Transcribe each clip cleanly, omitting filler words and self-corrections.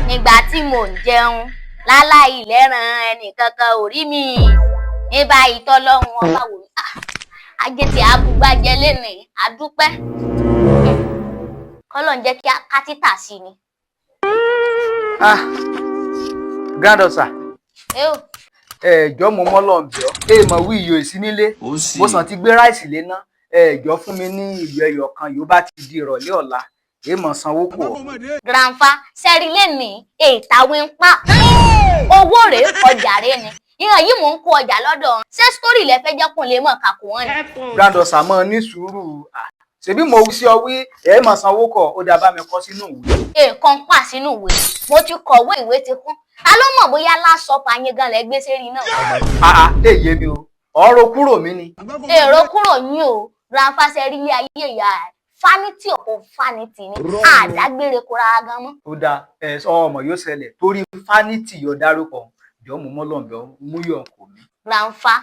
Nígbà tí mò ń jẹun láláì lẹ́ran, ẹnìkankan ò rí mi. Ní báyìí tọ́lọ́run ọba wò mí. Ah, ajé tí abúgbàjẹ lénìí, àdúpẹ́. Kọ́lọ̀ ń jẹ́ kí á títà sí ni. Ah, granddaughter. Ẹ o. Ẹ jọ̀ọ́, mo mọ́ lọ́n bẹ̀ ọ́, ẹ mọ̀ wí iyò sí nílé. Ó sì. Mo sàn ti gbé rice léná. Ẹ jọ̀ọ́, fún mi ní ìlú ẹyọ kan, yóò bá ti di ìrọ̀lẹ́ ọ̀la, ẹ mọ̀ sanwó kù ọ́. Grandfa, sẹ́rí lénìí ètàwé ń pa owó rèé, ọjà rèé ni ìhàn yìí, mò ń kó ọjà lọ́dọ̀ wọn. Ṣé story lẹ fẹ́ jẹ́ kó lè mọ̀ kàkó wọn ni? Granddaughter, mọ́ ní sùúrù. Ah, ṣebí mo wí sí ọ wí ẹ mọ̀ sanwó kọ̀, ó dá bá mi kọ sínú ìwé. Èèkan pa sínú ìwé, mo ti kọ̀wé, ìwé ti kún. Ta ló mọ̀ bóyá lásọpọ̀ ayé gan lẹ gbé sérí náà? Ah ah, èyí mi o, ọ̀rọ̀ kúrò mi ni. Èrò kúrò yín o. Grandfa, sẹ́rí ilé ayé ìyá ẹ̀, vanity ọ̀pọ̀ vanity ni, àdágbére kó rárá gan mọ́. Ó dáa, ẹ sọ ọmọ yóò ṣẹlẹ̀ torí vanity yóò dárúkọ. Jọ, mo mọ́ lọ́n bẹ̀ ọ́, mú yọ̀ kò mí. Grandfa,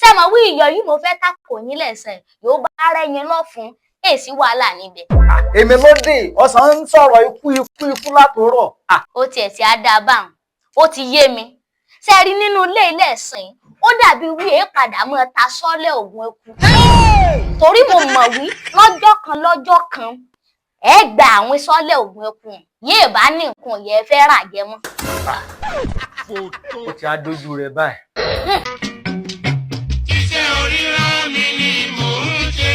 ṣé mo wí ìyọ̀ yìí, mo fẹ́ tàkò yín lẹ́sẹ̀, yóò bá rẹ́yìn lọ́fun, èsì wàhálà níbẹ̀. Ah, èmi ló dé ọ̀sán ń sọ̀rọ̀ ikú ikú ikú látòrọ̀. Ah, ó tiẹ̀ ti á dáa báwọn, ó ti yé mi. Ṣe rí nínú ilé ilé ẹ̀sìn, ó dàbí wí èé padà mọ́ ta sọ́lẹ̀ ògùn eku, torí mo mọ̀ wí lọ́jọ́ kan lọ́jọ́ kan ẹ gba àwọn sọ́lẹ̀ ògùn eku yéè bá ní nǹkan yẹn fẹ́ rà jẹ mọ́. Ó ti á dójú rẹ báyìí. Iṣẹ́ oríran mi ni mò ń ṣe.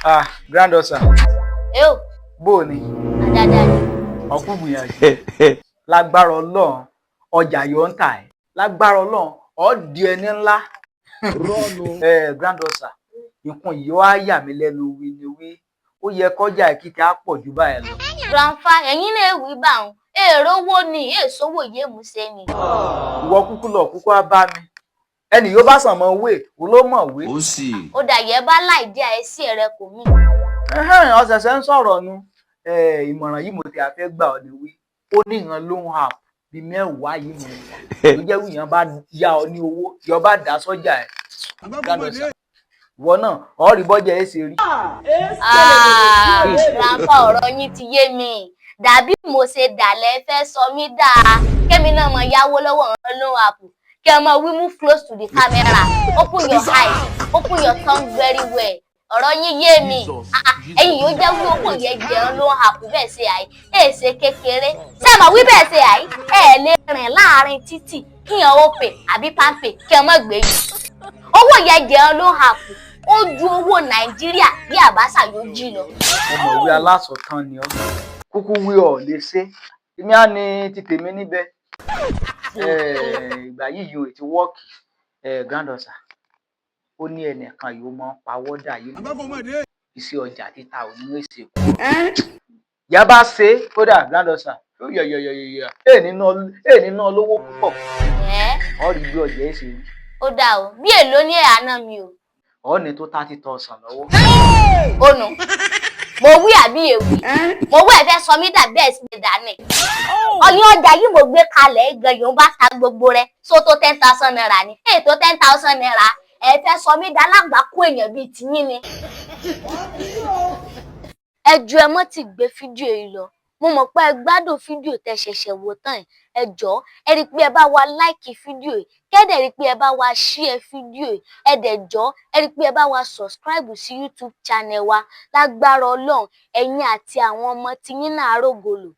Ah, granddaughter. Ẹ o. Bó o ní? Dáadáa ni. Ọkú gbìyànjú. Lágbára Ọlọ́run, ọjà yóò ń tà ẹ́. Lágbára Ọlọ́run, ọ́ di ẹni ńlá. Ẹ granddaughter, nǹkan yìí wá yà mí lẹ́nu wí ni wí ó yẹ kọjá kíkẹ́ á pọ̀ jù báyìí lọ. Grandfa, ẹ̀yin náà wí báwọn èrò owó ni èsówó yé mu ṣe ni. Ìwọ kúkú lọ, kúkú á bá mi, ẹnì yóò bá sàn mọ wé wo ló mọ̀ wé. Ó sì. Ó dà yẹ bá láì dí àìsí rẹ kò mí. Ọ̀sẹ̀sẹ̀ ń sọ̀rọ̀ nu. Ìmọ̀ràn yìí mo ti àfẹ́ gbà ọ́ ni wí ó ní ìran lóhun app bíi 10 yìí mo tó jẹ́ wíyàn bá yá ọ ní owó, yọ bá dá sọ́jà ẹ̀, granddaughter, ìwọ náà ọ̀ rí bọ́jà ẹ̀ ṣe rí. Ah, grandpa, ọ̀rọ̀ yín ti yé mi. Dàbí mo ṣe dàlẹ́ fẹ́ sọ mí dáa, kémi náà mọ yáwó lọ́wọ́ ọ̀run lóhun app, kí ẹ mọ wí move close to the camera, open your eyes, open your tongue very well. Ọ̀rọ̀ yín yé mi. Ah, ah, ẹ̀yin yóò jẹ́ wí owó yẹn jẹun lóhun app bẹ́ẹ̀ ṣe àì ẹ̀ ṣe kékeré. Ṣé ẹ mọ̀ wí bẹ́ẹ̀ ṣe àì ẹ̀ lè rìn láàrin títì kíyàn ó pè àbí PalmPay kí ẹ mọ̀ gbé yìí owó yẹn jẹun lóhun app, ó ju owó Nàìjíríà bí àbáṣà yóò jí lọ. Mo mọ̀ wí alásọ̀tán ni ọ́, kúkú wí ọ̀ lè ṣe, èmi á ní ti tèmi níbẹ̀. Ìgbà yìí yóò ti wọ́ọ̀kì. Granddaughter, ó ní ẹnìkan yóò mọ pawọ́dà yìí, iṣẹ́ ọjà títà ò ní èsè kú ìyá bá ṣe é. Kódà granddaughter, ó yọ̀yọ̀yọ̀yọ̀ ẹ̀ nínú olówó púpọ̀. Ẹ́. Ọ̀ rí bí ọjà ẹ̀ ṣe rí. Ó dáa o, bí èlò ní ẹ̀ àná mi o? Ọ̀ ní tó 30,000 lọ́wọ́. Ó nu mo wí àbí èwì mo wí ẹ fẹ́ sọ mí dà bẹ́ẹ̀ sì dání ọyún ọjà yìí mo gbé kalẹ̀ gan, yòó bá ta gbogbo rẹ̀ só tó ₦10,000 ni ètò ₦10,000. Ẹ fẹ́ sọ mí dá lágbàákú èèyàn bíi tiyín ni. Ẹ jọ̀ọ́, ẹ mọ́ ti gbé fídíò yìí lọ. Mo mọ̀ pé ẹ gbádùn fídíò tẹ́ ṣẹ̀ṣẹ̀ wò tán yìí. Ẹ jọ̀ọ́, ẹ rí i pé ẹ bá wa like fídíò yìí, kẹ́dẹ̀ rí i pé ẹ bá wa share fídíò yìí. Ẹ dẹ̀ jọ̀ọ́, ẹ rí i pé ẹ bá wa subscribe sí YouTube channel wa. Lágbára Ọlọ́run, ẹ̀yin àti àwọn ọmọ tiyín náà á rògòlò.